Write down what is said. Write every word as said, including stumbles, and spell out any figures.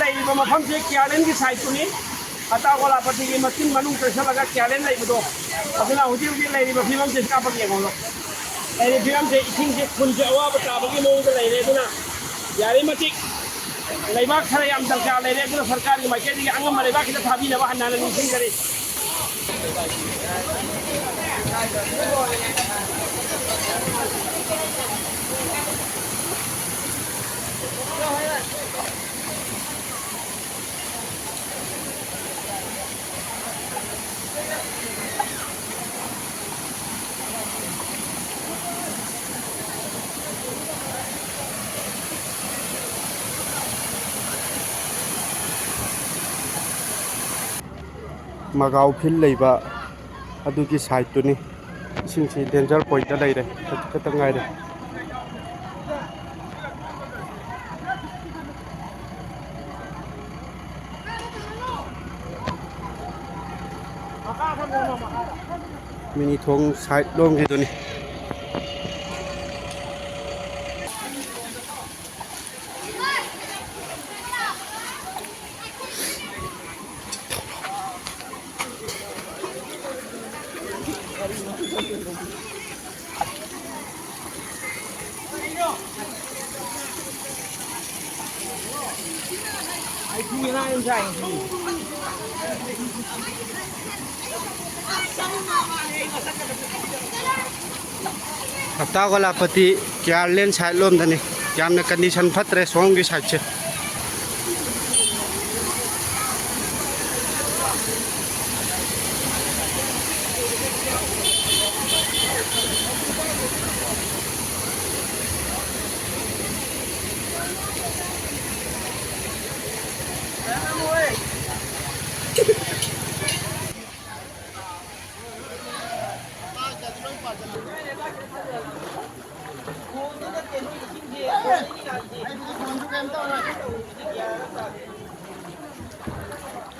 ꯂꯩꯔꯤꯕ ꯃꯐꯝꯁꯦ ꯀꯤꯌꯥꯔꯂꯦꯟꯒꯤ ꯁꯥꯏꯠꯇꯨꯅꯤ꯫ ꯑꯇꯥ ꯒꯣꯂꯥꯄꯇꯤꯒꯤ ꯃꯆꯤꯟ ꯃꯅꯨꯡ ꯆꯪꯁꯤꯜꯂꯒ ꯀꯤꯌꯥꯔꯂꯦꯟ ꯂꯩꯕꯗꯣ, ꯑꯗꯨꯅ ꯍꯧꯖꯤꯛ ꯍꯧꯖꯤꯛ ꯂꯩꯔꯤꯕ ꯐꯤꯕꯝꯁꯦ ꯀꯥꯞꯄꯒ ꯌꯦꯡꯉꯣ꯫ ꯂꯩꯔꯤꯕ ꯐꯤꯕꯝꯁꯦ, ꯏꯁꯤꯡꯁꯦ, ꯈꯨꯟꯁꯦ ꯑꯋꯥꯕ ꯇꯥꯕꯒꯤ ꯃꯑꯣꯡꯗ ꯂꯩꯔꯦ꯫ ꯑꯗꯨꯅ ꯌꯥꯔꯤꯃꯇꯤꯛ ꯂꯩꯕꯥꯛ ꯈꯔ ꯌꯥꯝ ꯗꯔꯀꯥꯔ ꯂꯩꯔꯦ꯫ ꯑꯗꯨꯅ ꯁꯔꯀꯥꯔꯒꯤ ꯃꯥꯏꯀꯩꯗꯒꯤ ꯑꯉꯝꯕ ꯂꯩꯕꯥꯛ ꯈꯤꯇ ꯊꯥꯕꯤꯅꯕ ꯍꯟꯅ ꯍꯟꯅ ꯅꯤꯡꯁꯤꯡꯖꯔꯤ꯫ ꯃꯒꯥꯎ ꯐꯤꯜ ꯂꯩꯕ ꯑꯗꯨꯒꯤ ꯁꯥꯏꯠꯇꯨꯅꯤ꯫ ꯏꯁꯤꯡꯁꯤ ꯗꯦꯟꯖꯔ ꯄꯣꯏꯟꯠꯇ ꯂꯩꯔꯦ, ꯈꯖꯤꯛ ꯈꯛꯇ ꯉꯥꯏꯔꯦ꯫ ꯃꯤꯅꯤ ꯊꯣꯡ ꯁꯥꯏꯠ ꯂꯣꯝꯒꯤꯗꯨꯅꯤ꯫ ꯑꯇꯥ ꯒꯣꯂꯥꯄꯇꯤ ꯀꯤꯌꯥꯔꯂꯦꯟ ꯁꯥꯏꯠ ꯂꯣꯝꯗꯅꯤ꯫ ꯌꯥꯝꯅ ꯀꯟꯗꯤꯁꯟ ꯐꯠꯇ꯭ꯔꯦ ꯁꯣꯝꯒꯤ ꯁꯥꯏꯠꯁꯦ꯫